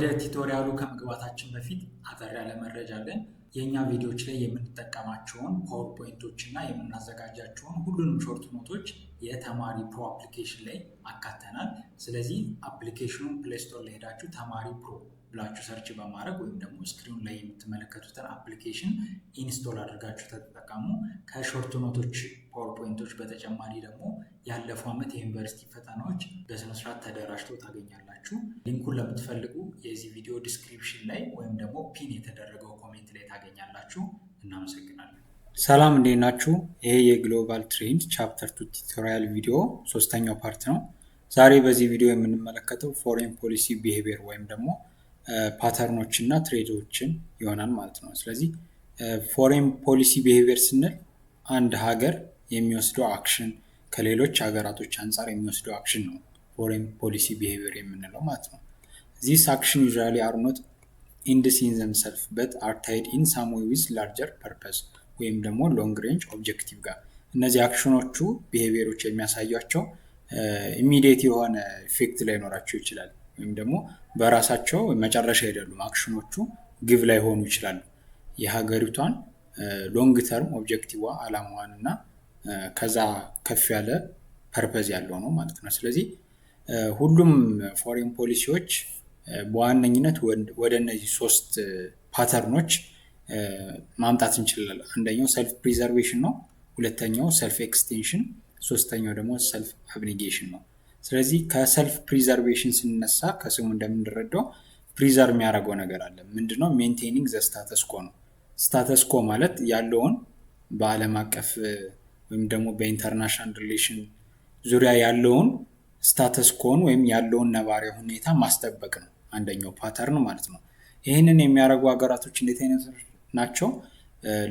ወደ tutorial ኡ ከመግባታችን በፊት አጠር ያለ መረጃ አለን። የእኛ ቪዲዮዎች ላይ የምንጠቀማቸውን PowerPoint ኦች እና የምናዘጋጃቸውን ሁሉንም short note ኦች የተማሪ Pro application ላይ አካተናል። ስለዚህ application ኑን Play Store ላይ ሄዳችሁ ተማሪ Pro ብላችሁ search በማድረግ ወይም ደግሞ screen ኑ ላይ የምትመለከቱትን application install አድርጋችሁ ተጠቀሙ። ከ short note ኦች፣ PowerPoint ኦች በተጨማሪ ደግሞ ያለፈው ዓመት የዩኒቨርሲቲ ፈተናዎች በስነስርዓት ተደራጅተው ታገኛላችሁ። Link ኡን ለምትፈልጉ የዚህ ቪዲዮ description ላይ ወይም ደግሞ pin የተደረገው comment ላይ ታገኛላችሁ። እናመሰግናለን። ሰላም፣ እንዴት ናችሁ? ይሄ የ global trend chapter 2 tutorial ቪዲዮ ሶስተኛው part ነው። ዛሬ በዚህ ቪዲዮ የምንመለከተው foreign policy behavior ወይም ደግሞ pattern ኦች እና trend ኦችን ይሆናል ማለት ነው። ስለዚህ foreign policy behavior ስንል አንድ ሀገር የሚወስደው action፣ ከሌሎች ሀገራቶች አንጻር የሚወስደው action ነው foreign policy behavior የምንለው ማለት ነው። These action usually are not ends in themself but are tied in some way with larger purpose ወይም ደግሞ long range objective ጋር። እነዚህ action ኖቹ፣ behavior ኦች የሚያሳያቸው immediate የሆነ effect ላይኖራቸው ይችላል ወይም ደግሞ በራሳቸው መጨረሻ አይደሉም። Action ኖቹ ግብ ላይሆኑ ይችላሉ። የሀገሪቷን long term objective፣ አላማዋን እና ከዛ ከፍ ያለ purpose ያለው ነው ማለት ነው። ስለዚህ ሁሉም foreign policy ዎች በዋነኝነት ወደ እነዚህ ሶስት pattern ኦች ማምጣት እንችላለን። አንደኛው self preservation ነው። ሁለተኛው self extension፣ ሶስተኛው ደግሞ self abnegation ነው። ስለዚህ ከ self preservation ስንነሳ ከስሙ እንደምንረዳው preserve የሚያደርገው ነገር አለ። ምንድነው? Maintaining the status quo ነው። Status quo ማለት ያለውን በዓለም አቀፍ ወይም ደግሞ በ international relation ዙሪያ ያለውን status quo ን ወይም ያለውን ነባራዊ ሁኔታ ማስጠበቅ ነው አንደኛው pattern ማለት ነው። ይህንን የሚያደርጉ ሀገራቶች እንዴት አይነት ናቸው?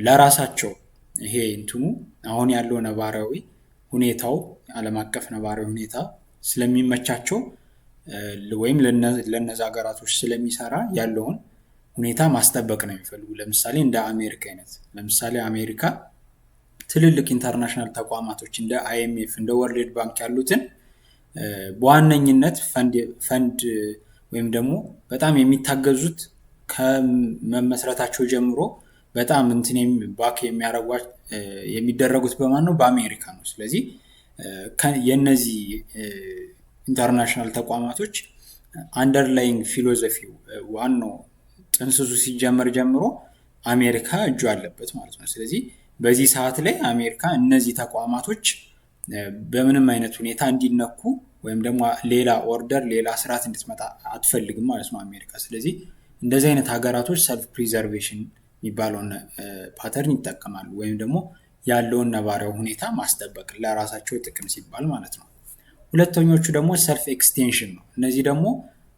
ለራሳቸው ይሄ እንትኑ አሁን ያለው ነባራዊ ሁኔታው፣ ዓለም አቀፍ ነባራዊ ሁኔታ ስለሚመቻቸው ወይም ለነዛ ሀገራቶች ስለሚሰራ ያለውን ሁኔታ ማስጠበቅ ነው የሚፈልጉ። ለምሳሌ እንደ አሜሪካ አይነት፣ ለምሳሌ አሜሪካ ትልልቅ international ተቋማቶች እንደ IMF፣ እንደ World Bank ያሉትን በዋነኝነት ፈንድ ወይም ደግሞ በጣም የሚታገዙት፣ ከመመስረታቸው ጀምሮ በጣም እንትን back የሚደረጉት በማን ነው? በአሜሪካ ነው። ስለዚህ የነዚህ international ተቋማቶች underlying philosophy ው፣ ዋናው ጥንስሱ ሲጀመር ጀምሮ አሜሪካ እጁ አለበት ማለት ነው። ስለዚህ በዚህ ሰዓት ላይ አሜሪካ እነዚህ ተቋማቶች በምንም አይነት ሁኔታ እንዲነኩ ወይም ደግሞ ሌላ order፣ ሌላ ስርዓት እንድትመጣ አትፈልግም ማለት ነው አሜሪካ። ስለዚህ እንደዚህ አይነት ሀገራቶች self preservation የሚባለውን pattern ይጠቀማሉ ወይም ደግሞ ያለውን ነባራዊ ሁኔታ ማስጠበቅ ለራሳቸው ጥቅም ሲባል ማለት ነው። ሁለተኞቹ ደግሞ self extension ነው። እነዚህ ደግሞ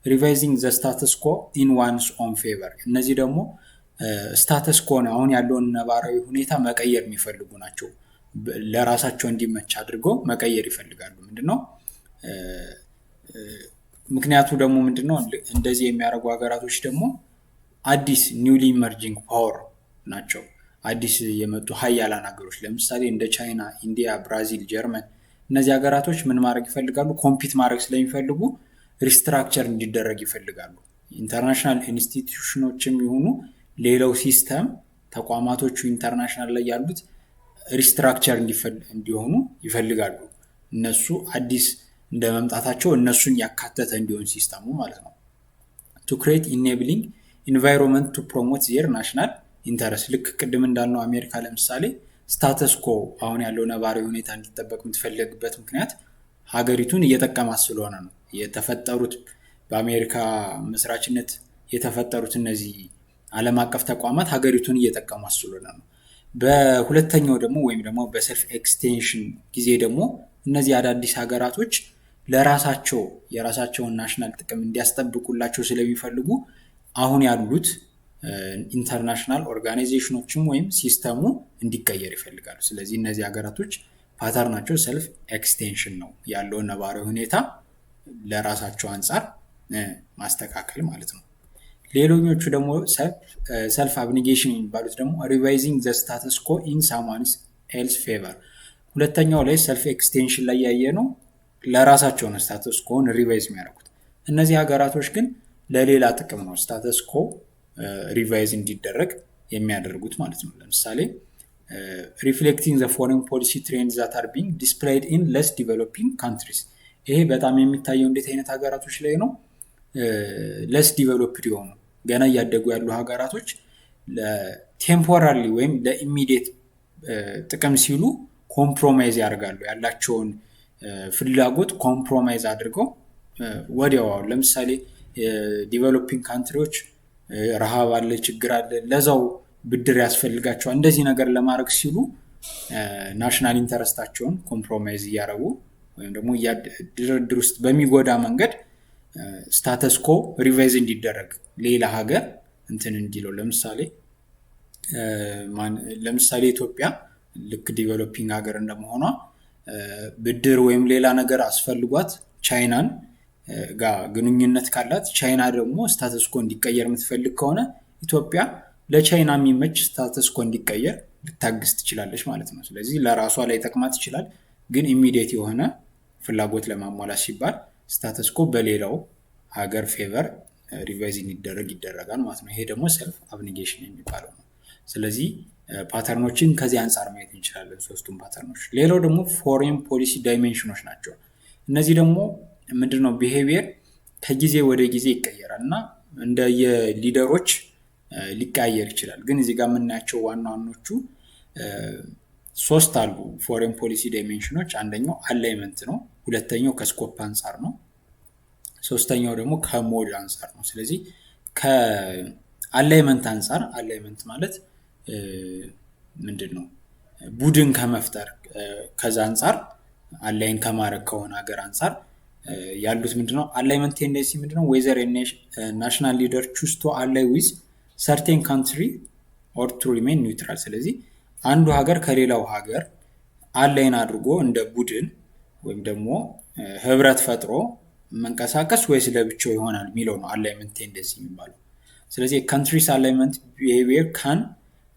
revising the status quo in one's own favor። እነዚህ ደግሞ status quo ን፣ አሁን ያለውን ነባራዊ ሁኔታ መቀየር የሚፈልጉ ናቸው። ለራሳቸው እንዲመች አድርገው መቀየር ይፈልጋሉ። ምንድነው ምክንያቱ ደግሞ ምንድነው? እንደዚህ የሚያደርጉ ሀገራቶች ደግሞ አዲስ newly emerging power ናቸው። አዲስ የመጡ ሀያላን ሀገሮች ለምሳሌ እንደ ቻይና፣ ኢንዲያ፣ ብራዚል፣ ጀርመን፣ እነዚህ ሀገራቶች ምን ማድረግ ይፈልጋሉ? Compete ማድረግ ስለሚፈልጉ restructure እንዲደረግ ይፈልጋሉ። International institution ኖችም ይሁኑ ሌላው system ተቋማቶቹ international ላይ ያሉት restructure እንዲሆኑ ይፈልጋሉ። እነሱ አዲስ እንደ መምጣታቸው እነሱን ያካተተ እንዲሆን system ኡ ማለት ነው። To create enabling environment to promote their national interest። ልክ ቅድም እንዳልነው አሜሪካ ለምሳሌ status quo፣ አሁን ያለው ነባራዊ ሁኔታ እንዲጠበቅ የምትፈልግበት ምክንያት ሀገሪቱን እየጠቀማት ስለሆነ ነው። የተፈጠሩት በአሜሪካ መስራችነት የተፈጠሩት እነዚህ ዓለም አቀፍ ተቋማት ሀገሪቱን እየጠቀሟት ስለሆነ ነው። በሁለተኛው ደግሞ ወይም ደግሞ በ self extension ጊዜ ደግሞ እነዚህ አዳዲስ ሀገራቶች ለራሳቸው የራሳቸውን national ጥቅም እንዲያስጠብቁላቸው ስለሚፈልጉ አሁን ያሉት international organization ኖችም ወይም system ኡ እንዲቀየር ይፈልጋሉ። ስለዚህ እነዚህ ሀገራቶች pattern ናቸው self extension ነው፣ ያለውን ነባራዊ ሁኔታ ለራሳቸው አንጻር ማስተካከል ማለት ነው። ሌሎኞቹ ደግሞ self abnegation የሚባሉት ደግሞ revising the status quo in someone's else favor። ሁለተኛው ላይ self extension ላይ ያየነው ለራሳቸው ነው status quo ን revise የሚያደርጉት። እነዚህ ሀገራቶች ግን ለሌላ ጥቅም ነው status quo revise እንዲደረግ የሚያደርጉት ማለት ነው። ለምሳሌ reflecting the foreign policy trend that are being displayed in less developing countries። ይሄ በጣም የሚታየው እንዴት አይነት ሀገራቶች ላይ ነው? Less developed የሆኑ፣ ገና እያደጉ ያሉ ሀገራቶች ለ temporary ወይም ለ immediate ጥቅም ሲሉ compromise ያደርጋሉ። ያላቸውን ፍላጎት compromise አድርገው ወዲያው፣ አሁን ለምሳሌ developing country ዎች ረሃብ አለ፣ ችግር አለ፣ ለዛው ብድር ያስፈልጋቸዋል። እንደዚህ ነገር ለማድረግ ሲሉ national interest ኣቸውን compromise እያደረጉ ወይም ደግሞ ድርድር ውስጥ በሚጎዳ መንገድ status quo revise እንዲደረግ፣ ሌላ ሀገር እንትን እንዲለው፣ ለምሳሌ ኢትዮጵያ ልክ developing ሀገር እንደመሆኗ ብድር ወይም ሌላ ነገር አስፈልጓት ቻይናን ጋር ግንኙነት ካላት፣ ቻይና ደግሞ status quo እንዲቀየር የምትፈልግ ከሆነ ኢትዮጵያ ለቻይና የሚመች status quo እንዲቀየር ልታግዝ ትችላለች ማለት ነው። ስለዚህ ለራሷ ላይጠቅማት ይችላል፣ ግን immediate የሆነ ፍላጎት ለማሟላት ሲባል status quo በሌላው ሀገር favor revise እንዲደረግ ይደረጋል ማለት ነው። ይሄ ደግሞ self abnegation የሚባለው ነው። ስለዚህ pattern ኦችን ከዚህ አንጻር ማየት እንችላለን፣ ሶስቱም pattern ኦች። ሌላው ደግሞ foreign policy dimension ኦች ናቸው። እነዚህ ደግሞ ምንድነው? Behavior ከጊዜ ወደ ጊዜ ይቀየራል እና እንደ የ leader ኦች ሊቀያየር ይችላል። ግን እዚህ ጋር የምናያቸው ዋና ዋኖቹ ሶስት አሉ foreign policy dimension ኦች። አንደኛው alignment ነው። ሁለተኛው ከ scope አንጻር ነው። ሶስተኛው ደግሞ ከ mode አንጻር ነው። ስለዚህ ከ alignment አንጻር፣ alignment ማለት ምንድን ነው? ቡድን ከመፍጠር፣ ከዛ አንጻር align ከማድረግ ከሆነ ሀገር አንጻር ያሉት ምንድነው? Alignment tendency ምንድነው? Whether national leader choose to ally with certain country or to remain neutral። ስለዚህ አንዱ ሀገር ከሌላው ሀገር align አድርጎ እንደ ቡድን ወይም ደግሞ ህብረት ፈጥሮ መንቀሳቀስ ወይስ ለብቻው ይሆናል የሚለው ነው alignment tendency የሚባለው። ስለዚህ country's alignment behavior can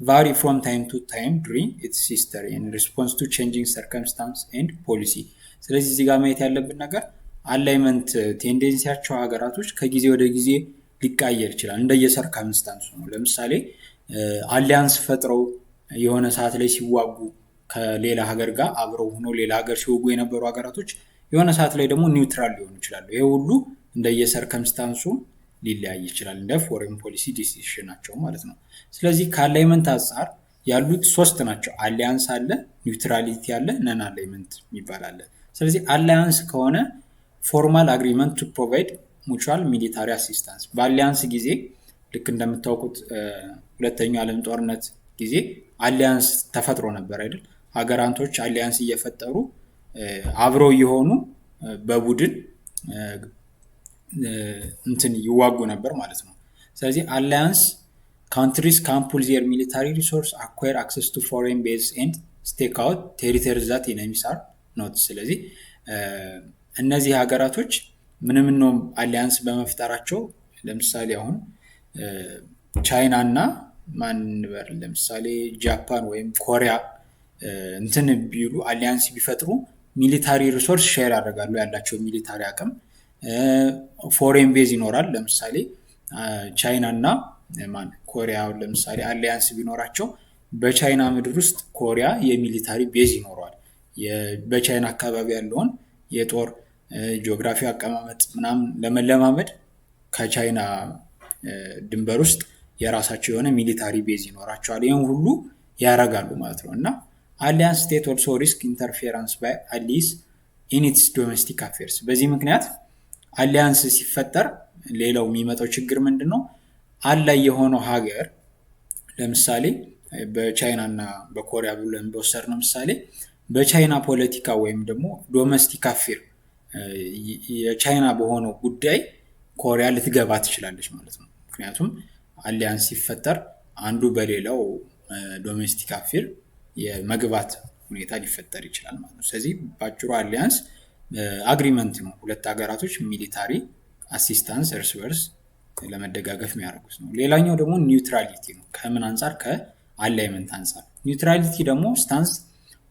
vary from time to time during its history in response to changing circumstance and policy። ስለዚህ እዚህ ጋር ማየት ያለብን ነገር alignment tendency ያቸው ሀገራቶች ከጊዜ ወደ ጊዜ ሊቀያየር ይችላል፣ እንደየ circumstance ኡ ነው። ለምሳሌ alliance ፈጥረው የሆነ ሰዓት ላይ ሲዋጉ፣ ከሌላ ሀገር ጋር አብረው ሆኖ ሌላ ሀገር ሲወጉ የነበሩ ሀገራቶች የሆነ ሰዓት ላይ ደግሞ neutral ሊሆኑ ይችላሉ። ይሄ ሁሉ እንደየ circumstance ኡ ሊለያይ ይችላል፣ እንደ foreign policy decision ኣቸው ማለት ነው። ስለዚህ ከ alignment አንጻር ያሉት ሶስት ናቸው። Alliance አለ፣ neutrality አለ፣ non alignment የሚባል አለ። ስለዚህ alliance ከሆነ formal agreement to provide mutual military assistance። በ alliance ጊዜ ልክ እንደምታውቁት ሁለተኛው ዓለም ጦርነት ጊዜ alliance ተፈጥሮ ነበር አይደል? ሀገራቶች alliance እየፈጠሩ አብረው እየሆኑ በቡድን እንትን ይዋጉ ነበር ማለት ነው። ስለዚህ alliance countries can pool their military resource, acquire access to foreign base and stake out territory that enemies are not። ስለዚህ እነዚህ ሀገራቶች ምንም ነው alliance በመፍጠራቸው፣ ለምሳሌ አሁን ቻይና እና ማን እንበል፣ ለምሳሌ ጃፓን ወይም ኮሪያ እንትን ቢሉ፣ alliance ቢፈጥሩ military resource share ያደርጋሉ፣ ያላቸው military አቅም፣ foreign base ይኖራል። ለምሳሌ ቻይና እና ማን ኮሪያ ለምሳሌ alliance ቢኖራቸው በቻይና ምድር ውስጥ ኮሪያ የ military base ይኖረዋል። በቻይና አካባቢ ያለውን የጦር ጂኦግራፊ አቀማመጥ ምናምን ለመለማመድ ከቻይና ድንበር ውስጥ የራሳቸው የሆነ military base ይኖራቸዋል። ይህን ሁሉ ያደርጋሉ ማለት ነው። እና alliance state also risk interference by allies in its domestic affairs። በዚህ ምክንያት alliance ሲፈጠር ሌላው የሚመጣው ችግር ምንድን ነው? Ally የሆነው ሀገር፣ ለምሳሌ በቻይና እና በኮሪያ ብለን በወሰድነው ምሳሌ፣ በቻይና ፖለቲካ ወይም ደግሞ domestic affair የቻይና በሆነው ጉዳይ ኮሪያ ልትገባ ትችላለች ማለት ነው። ምክንያቱም alliance ሲፈጠር አንዱ በሌላው domestic affair የመግባት ሁኔታ ሊፈጠር ይችላል ማለት ነው። ስለዚህ በአጭሩ alliance agreement ነው። ሁለት ሀገራቶች military assistance እርስ በርስ ለመደጋገፍ የሚያደርጉት ነው። ሌላኛው ደግሞ neutrality ነው። ከምን አንጻር? ከ alignment አንጻር። Neutrality ደግሞ stance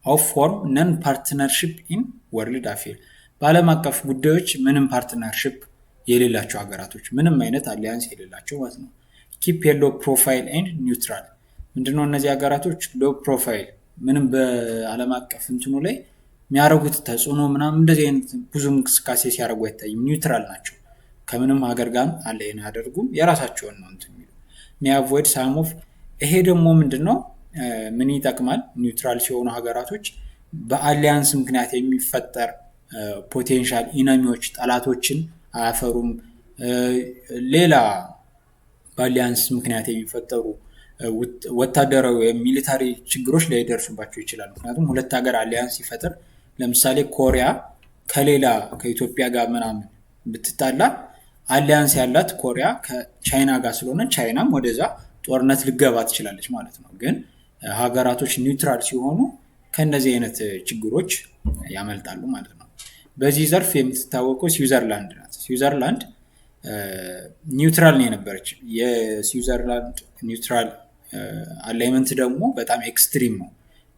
of form non partnership in world affair፣ በዓለም አቀፍ ጉዳዮች ምንም partnership የሌላቸው ሀገራቶች፣ ምንም አይነት alliance የሌላቸው ማለት ነው። Keep a low profile and neutral። ምንድነው? እነዚህ ሀገራቶች low profile፣ ምንም በዓለም አቀፍ እንትኑ ላይ የሚያደርጉት ተጽዕኖ ምናምን እንደዚህ አይነት ብዙ እንቅስቃሴ ሲያደርጉ አይታይም። Neutral ናቸው። ከምንም ሀገር ጋር align አያደርጉም። የራሳቸውን ነው እንትን የሚሉ፣ may avoid some of። ይሄ ደግሞ ምንድነው፣ ምን ይጠቅማል? Neutral ሲሆኑ ሀገራቶች በ alliance ምክንያት የሚፈጠር potential enemy ዎች፣ ጠላቶችን አያፈሩም። ሌላ በ alliance ምክንያት የሚፈጠሩ ወታደራዊ ወይም military ችግሮች ላይደርሱባቸው ይችላሉ። ምክንያቱም ሁለት ሀገር alliance ሲፈጥር፣ ለምሳሌ ኮሪያ ከሌላ ከኢትዮጵያ ጋር ምናምን ብትጣላ፣ alliance ያላት ኮሪያ ከቻይና ጋር ስለሆነ ቻይናም ወደዛ ጦርነት ልገባ ትችላለች ማለት ነው። ግን ሀገራቶች neutral ሲሆኑ ከእነዚህ አይነት ችግሮች ያመልጣሉ ማለት ነው። በዚህ ዘርፍ የምትታወቀው ስዊዘርላንድ ናት። ስዊዘርላንድ neutral ነው የነበረች። የስዊዘርላንድ neutral alignment ደግሞ በጣም extreme ነው።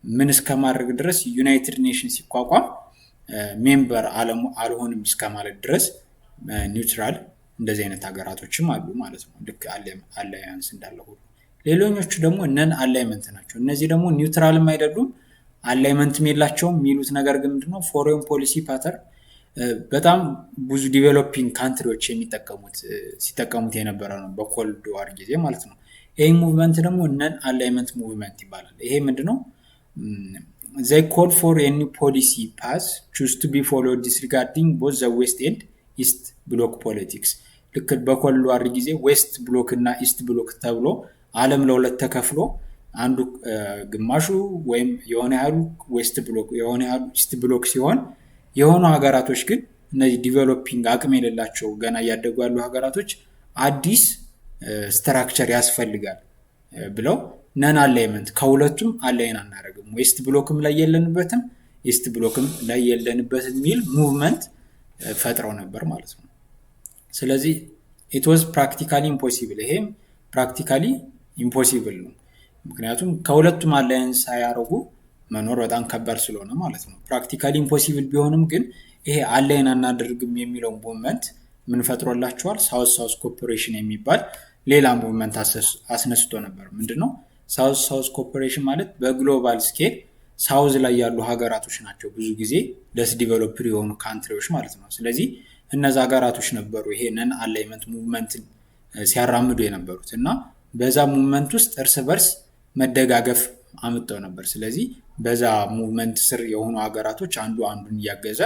ምን እስከማድረግ ድረስ? United Nation ሲቋቋም member አልሆንም እስከማለት ድረስ neutral። እንደዚህ አይነት ሀገራቶችም አሉ ማለት ነው። ልክ alliance እንዳለ ሁሉ ሌሎኞቹ ደግሞ non alignment ናቸው። እነዚህ ደግሞ neutral ም አይደሉም፣ alignment ም የላቸውም። የሚሉት ነገር ግን ምንድነው? Foreign policy pattern በጣም ብዙ developing country ዎች የሚጠቀሙት፣ ሲጠቀሙት የነበረ ነው በ Cold War ጊዜ ማለት ነው። ይህ movement ደግሞ non alignment movement ይባላል። ይሄ ምንድነው? They call for new policy path choose to be followed disregarding both the West and East bloc politics። ልክ በ Cold War ጊዜ West bloc እና East bloc ተብሎ ዓለም ለሁለት ተከፍሎ አንዱ ግማሹ ወይም የሆነ ያህሉ West bloc፣ የሆነ ያህሉ East bloc ሲሆን፣ የሆኑ ሀገራቶች ግን፣ እነዚህ developing አቅም የሌላቸው፣ ገና እያደጉ ያሉ ሀገራቶች አዲስ structure ያስፈልጋል ብለው non alignment፣ ከሁለቱም align አናደርግም፣ West bloc ም ላይ የለንበትም፣ East bloc ም ላይ የለንበትም የሚል movement ፈጥረው ነበር ማለት ነው። ስለዚህ it was practically impossible። ይሄም practically impossible ነው። ምክንያቱም ከሁለቱም alliance ሳያደርጉ መኖር በጣም ከባድ ስለሆነ ማለት ነው። Practically impossible ቢሆንም ግን ይሄ align አናደርግም የሚለው movement ምን ፈጥሮላቸዋል? South South cooperation የሚባል ሌላ movement አስነስቶ ነበር። ምንድነው South South cooperation ማለት? በ global scale South ላይ ያሉ ሀገራቶች ናቸው ብዙ ጊዜ less developed የሆኑ country ዎች ማለት ነው። ስለዚህ እነዛ ሀገራቶች ነበሩ ይሄ non alignment movement ን ሲያራምዱ የነበሩት እና በዛ movement ውስጥ እርስ በርስ መደጋገፍ አምጥተው ነበር። ስለዚህ በዛ movement ስር የሆኑ ሀገራቶች አንዱ አንዱን እያገዘ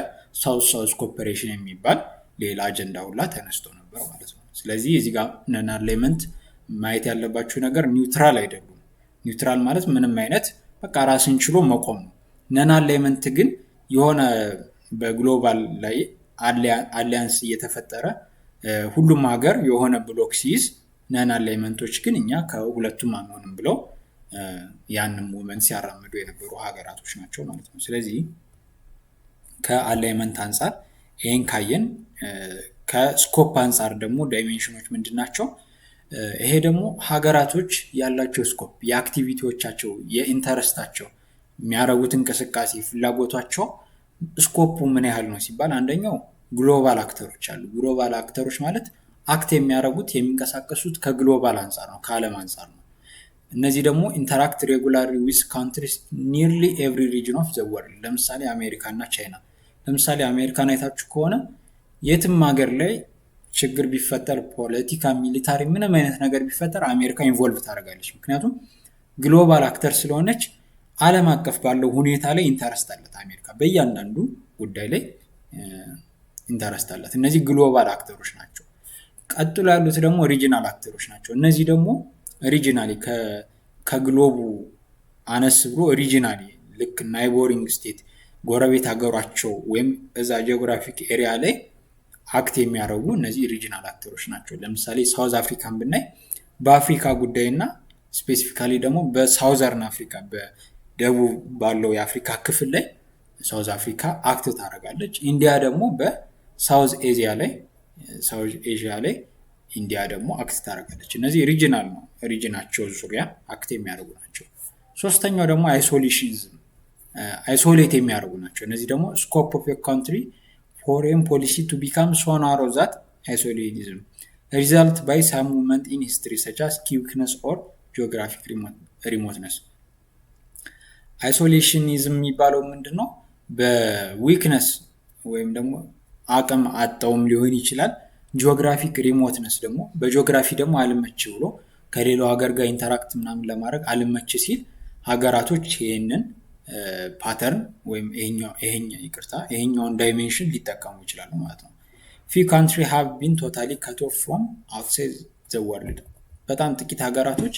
South South cooperation የሚባል ሌላ አጀንዳ ሁላ ተነስቶ ነበር ማለት ነው። ስለዚህ እዚህ ጋር non alignment ማየት ያለባችሁ ነገር neutral አይደሉም። Neutral ማለት ምንም አይነት በቃ ራስን ችሎ መቆም ነው። Non alignment ግን የሆነ በ global ላይ alliance እየተፈጠረ ሁሉም ሀገር የሆነ bloc ሲይዝ፣ non alignment ኦች ግን እኛ ከሁለቱም አንሆንም ብለው ያንን movement ሲያራምዱ የነበሩ ሀገራቶች ናቸው ማለት ነው። ስለዚህ ከ alignment አንጻር ይህን ካየን፣ ከ scope አንጻር ደግሞ dimension ኖች ምንድን ናቸው? ይሄ ደግሞ ሀገራቶች ያላቸው scope፣ የ activity ዎቻቸው፣ የ interest ኣቸው፣ የሚያደርጉት እንቅስቃሴ፣ ፍላጎታቸው scope ኡ ምን ያህል ነው ሲባል አንደኛው global actor ኦች አሉ። Global actor ኦች ማለት act የሚያደርጉት፣ የሚንቀሳቀሱት ከ global አንጻር ነው፣ ከዓለም አንጻር ነው። እነዚህ ደግሞ interact regularly with countries nearly every region of the world። ለምሳሌ አሜሪካ እና ቻይና። ለምሳሌ አሜሪካን አይታችሁ ከሆነ የትም ሀገር ላይ ችግር ቢፈጠር፣ ፖለቲካ፣ military፣ ምንም አይነት ነገር ቢፈጠር አሜሪካ involve ታደርጋለች። ምክንያቱም global actor ስለሆነች ዓለም አቀፍ ባለው ሁኔታ ላይ interest አላት። አሜሪካ በእያንዳንዱ ጉዳይ ላይ interest አላት። እነዚህ global actor ኦች ናቸው። ቀጥሎ ያሉት ደግሞ regional actor ኦች ናቸው። እነዚህ ደግሞ regionally ከ globe ኡ አነስ ብሎ regionally ልክ neighboring state፣ ጎረቤት ሀገሯቸው ወይም እዛ geographic area ላይ act የሚያደርጉ እነዚህ regional actor ኦች ናቸው። ለምሳሌ South Africa ን ብናይ በአፍሪካ ጉዳይ እና specifically ደግሞ በ Southern Africa፣ በደቡብ ባለው የአፍሪካ ክፍል ላይ South Africa act ታደርጋለች። India ደግሞ በ South Asia ላይ፣ South Asia ላይ India ደግሞ act ታደርጋለች። እነዚህ regional ነው፣ region ኣቸው ዙሪያ act የሚያደርጉ ናቸው። ሶስተኛው ደግሞ isolationism፣ isolate የሚያደርጉ ናቸው። እነዚህ ደግሞ scope of country foreign policy to become so narrow that Isolationism result by some moment in history, such as weakness or geographic remoteness። Isolationism የሚባለው ምንድን ነው? በ weakness ወይም ደግሞ አቅም አጠውም ሊሆን ይችላል። Geographic remoteness ደግሞ በጂኦግራፊ ደግሞ አልመች ብሎ ከሌላው ሀገር ጋር interact ምናምን ለማድረግ አልመች ሲል ሀገራቶች ይህንን pattern ወይም ይቅርታ ይሄኛውን dimension ሊጠቀሙ ይችላሉ ማለት ነው። Few country have been totally cut off from outside the world። በጣም ጥቂት ሀገራቶች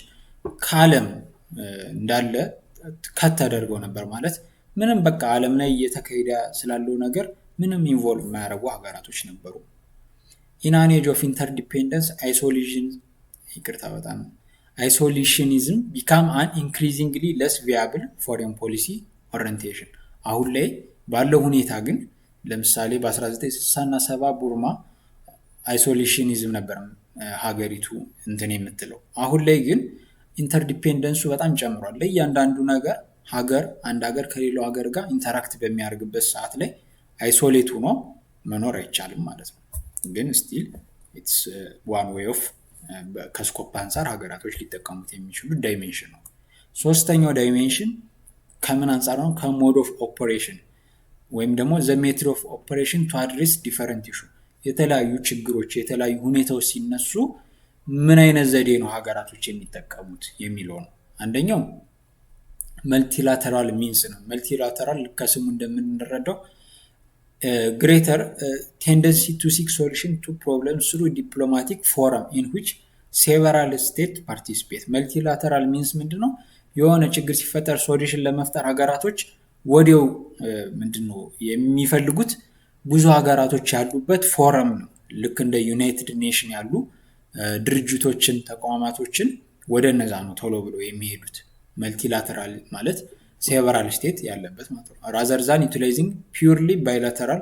ከዓለም እንዳለ cut ተደርገው ነበር፣ ማለት ምንም በቃ ዓለም ላይ እየተካሄደ ስላለው ነገር ምንም involve የማያደርጉ ሀገራቶች ነበሩ። In an age of interdependence, isolation፣ ይቅርታ በጣም፣ isolationism become an increasingly less viable foreign policy orientation። አሁን ላይ ባለው ሁኔታ ግን ለምሳሌ በ1960 እና 70 ቡርማ isolationism ነበር ሀገሪቱ እንትን የምትለው። አሁን ላይ ግን interdependence ኡ በጣም ጨምሯል። ለእያንዳንዱ ነገር ሀገር አንድ ሀገር ከሌላው ሀገር ጋር interact በሚያደርግበት ሰዓት ላይ isolate ሆኖ መኖር አይቻልም ማለት ነው። ግን still it's one way of ከ scope አንጻር ሀገራቶች ሊጠቀሙት የሚችሉ dimension ነው። ሶስተኛው dimension ከምን አንጻር ነው? ከ mode of operation ወይም ደግሞ the method of operation to address different issue። የተለያዩ ችግሮች፣ የተለያዩ ሁኔታዎች ሲነሱ ምን አይነት ዘዴ ነው ሀገራቶች የሚጠቀሙት የሚለው ነው። አንደኛው multilateral means ነው። Multilateral ከስሙ እንደምንረዳው greater tendency to seek solution to problem through diplomatic forum in which several state participate። Multilateral means ምንድን ነው? የሆነ ችግር ሲፈጠር solution ለመፍጠር ሀገራቶች ወዲያው ምንድን ነው የሚፈልጉት? ብዙ ሀገራቶች ያሉበት ፎረም ነው። ልክ እንደ United Nation ያሉ ድርጅቶችን፣ ተቋማቶችን ወደ እነዛ ነው ቶሎ ብሎ የሚሄዱት። Multilateral ማለት several state ያለበት ማለት ነው። Rather than utilizing purely bilateral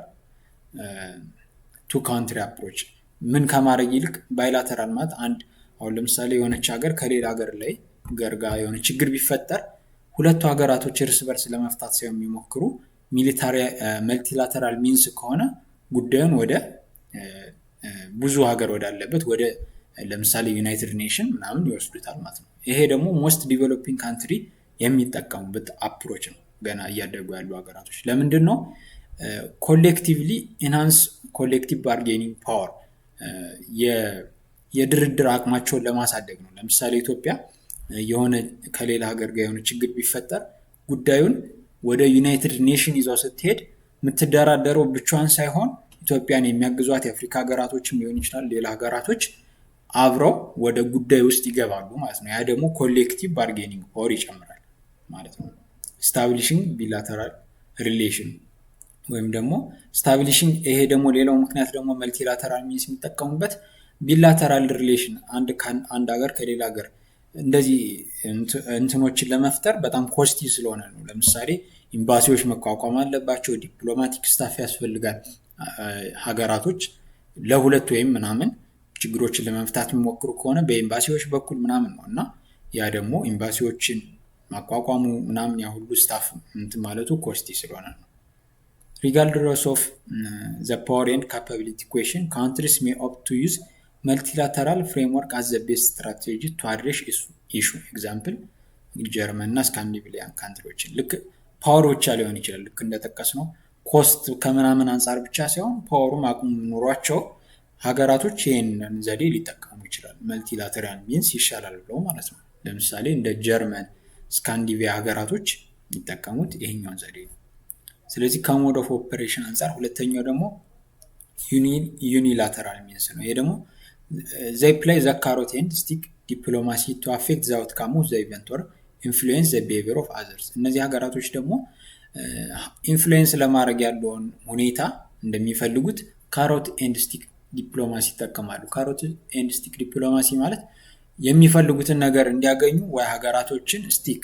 two country approach ምን ከማድረግ ይልቅ፣ bilateral ማለት አንድ አሁን ለምሳሌ የሆነች ሀገር ከሌላ ሀገር ላይ ጋር የሆነ ችግር ቢፈጠር ሁለቱ ሀገራቶች እርስ በርስ ለመፍታት ሳይሆን የሚሞክሩ multilateral means ከሆነ ጉዳዩን ወደ ብዙ ሀገር ወዳለበት ወደ ለምሳሌ United Nation ምናምን ይወስዱታል ማለት ነው። ይሄ ደግሞ most developing country የሚጠቀሙበት approach ነው። ገና እያደጉ ያሉ ሀገራቶች ለምንድን ነው? Collectively enhance collective bargaining power፣ የድርድር አቅማቸውን ለማሳደግ ነው። ለምሳሌ ኢትዮጵያ የሆነ ከሌላ ሀገር ጋር የሆነ ችግር ቢፈጠር ጉዳዩን ወደ United Nation ይዘው ስትሄድ የምትደራደረው ብቻዋን ሳይሆን ኢትዮጵያን የሚያግዟት የአፍሪካ ሀገራቶችም ሊሆን ይችላል፣ ሌላ ሀገራቶች አብረው ወደ ጉዳይ ውስጥ ይገባሉ ማለት ነው። ያ ደግሞ collective bargaining power ይጨምራል ማለት ነው። Establishing bilateral relation ወይም ደግሞ establishing፣ ይሄ ደግሞ ሌላው ምክንያት ደግሞ multilateral means የሚጠቀሙበት bilateral relation አንድ ሀገር ከሌላ ሀገር እንደዚህ እንትኖችን ለመፍጠር በጣም costly ስለሆነ ነው። ለምሳሌ ኤምባሲዎች መቋቋም አለባቸው፣ diplomatic staff ያስፈልጋል። ሀገራቶች ለሁለት ወይም ምናምን ችግሮችን ለመፍታት የሚሞክሩ ከሆነ በኤምባሲዎች በኩል ምናምን ነው እና ያ ደግሞ ኤምባሲዎችን ማቋቋሙ ምናምን ያ ሁሉ staff እንትን ማለቱ costly ስለሆነ ነው። Regardless of the power and capability question, countries may opt to use multilateral framework as the best strategy to address issue። Example ጀርመን እና Scandinavian country ዎችን። ልክ power ብቻ ሊሆን ይችላል። ልክ እንደጠቀስነው cost ከምናምን አንጻር ብቻ ሳይሆን power ኡም አቅሙ ኖሯቸው ሀገራቶች ይህንን ዘዴ ሊጠቀሙ ይችላል። Multilateral means ይሻላል ብለው ማለት ነው። ለምሳሌ እንደ ጀርመን፣ ስካንዲቪያ ሀገራቶች የሚጠቀሙት ይሄኛውን ዘዴ ነው። ስለዚህ ከ mode of operation አንጻር ሁለተኛው ደግሞ unilateral means ነው። ይሄ ደግሞ they play the carrot and stick diplomacy to affect the outcome of the event or influence the behavior of others። እነዚህ ሀገራቶች ደግሞ influence ለማድረግ ያለውን ሁኔታ እንደሚፈልጉት carrot and stick diplomacy ይጠቀማሉ። Carrot and stick diplomacy ማለት የሚፈልጉትን ነገር እንዲያገኙ ወይ ሀገራቶችን stick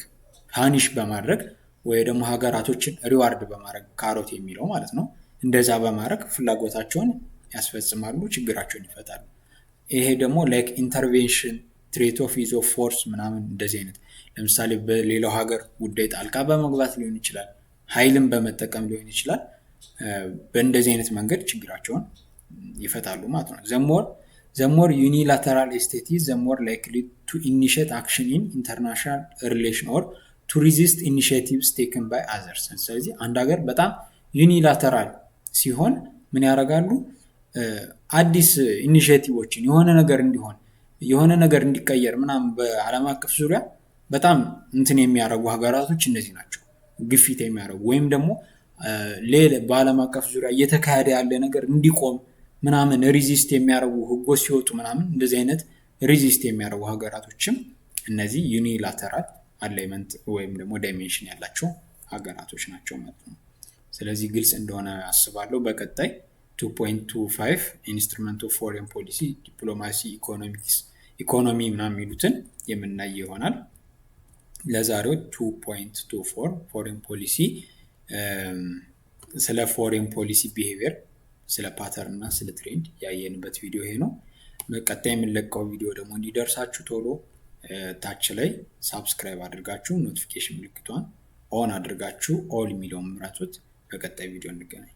punish በማድረግ ወይ ደግሞ ሀገራቶችን reward በማድረግ፣ ካሮት የሚለው ማለት ነው። እንደዛ በማድረግ ፍላጎታቸውን ያስፈጽማሉ፣ ችግራቸውን ይፈታሉ። ይሄ ደግሞ like intervention፣ threat of use of force ምናምን እንደዚህ አይነት፣ ለምሳሌ በሌላው ሀገር ጉዳይ ጣልቃ በመግባት ሊሆን ይችላል፣ ኃይልን በመጠቀም ሊሆን ይችላል። በእንደዚህ አይነት መንገድ ችግራቸውን ይፈታሉ ማለት ነው። The more unilateral state, the more likely to initiate action in international relation or to resist initiatives taken by others። ስለዚህ አንድ ሀገር በጣም unilateral ሲሆን ምን ያደርጋሉ? አዲስ initiative ኦችን፣ የሆነ ነገር እንዲሆን፣ የሆነ ነገር እንዲቀየር ምናምን በዓለም አቀፍ ዙሪያ በጣም እንትን የሚያደርጉ ሀገራቶች እነዚህ ናቸው። ግፊት የሚያደርጉ ወይም ደግሞ ሌላ በዓለም አቀፍ ዙሪያ እየተካሄደ ያለ ነገር እንዲቆም ምናምን resist የሚያደርጉ፣ ህጎች ሲወጡ ምናምን እንደዚህ አይነት resist የሚያደርጉ ሀገራቶችም እነዚህ unilateral alignment ወይም ደግሞ dimension ያላቸው ሀገራቶች ናቸው ማለት ነው። ስለዚህ ግልጽ እንደሆነ አስባለሁ። በቀጣይ 2.25 instrument of foreign policy፣ diplomacy፣ economics፣ economy ምናምን የሚሉትን የምናይ ይሆናል። ለዛሬው 2.24 foreign policy፣ ስለ foreign policy behavior፣ ስለ pattern እና ስለ trend ያየንበት ቪዲዮ ይሄ ነው። ቀጣይ የምንለቀው ቪዲዮ ደግሞ እንዲደርሳችሁ ቶሎ ታች ላይ subscribe አድርጋችሁ notification ምልክቷን on አድርጋችሁ all የሚለውን ምረጡት። በቀጣይ ቪዲዮ እንገናኝ።